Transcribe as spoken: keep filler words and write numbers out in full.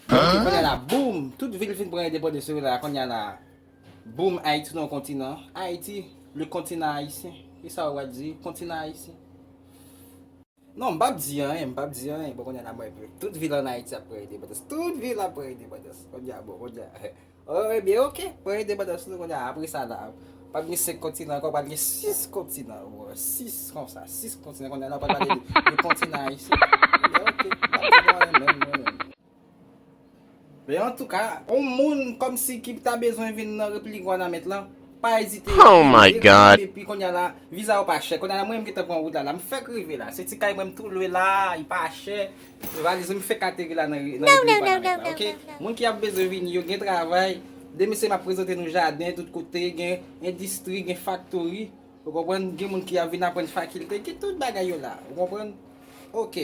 Ok, kounye a la, boum, tout vil fin pran endepandans yo la, kounye a la, boum, Ayiti nan kontinan. Ayiti, le continent haïtien. E sa w a di, kontinan ayisyen. Non, m p ap di anyen, m p ap di anyen. Bon, kounye a la, mwen, tout vil an Ayiti ap pran endepandans. Tout vil ap pran endepandans. Kounye a, bon, kounye a. Oh, ebyen, ok, pran endepandans nou, kounye a, apre sa la, pa t gen senk kontinan ankò, pa t gen sis kontinan. Sis konsa, sis kontinan, kounye a la, pa t pale de, de kontinan ayisyen. Ebyen, ok, m p ap di nou anyen menm, mwen menm. Men antouka, yon moun kòmsi ki ta bezwen vin nan Repiblik Wanament lan, pa ezite. Oh my God. Epi kounye a la, viza yo pa chè. Kounye a la, mwen menm gentan pran wout la, la, m fèk rive la. Se ti kay mwen m tou lwe la, li pa chè. Valiz mwen m fèk ateri la nan, nan Repiblik Wanament la, ok? Moun ki ap bezwen vini yo, gen travay. Demen se m ap prezante nou jaden tout kote, gen endistri, gen faktori. Ou konprann? Gen moun ki ap vin aprann fakilte, gen tout bagay yo la. Ou konprann? Ok.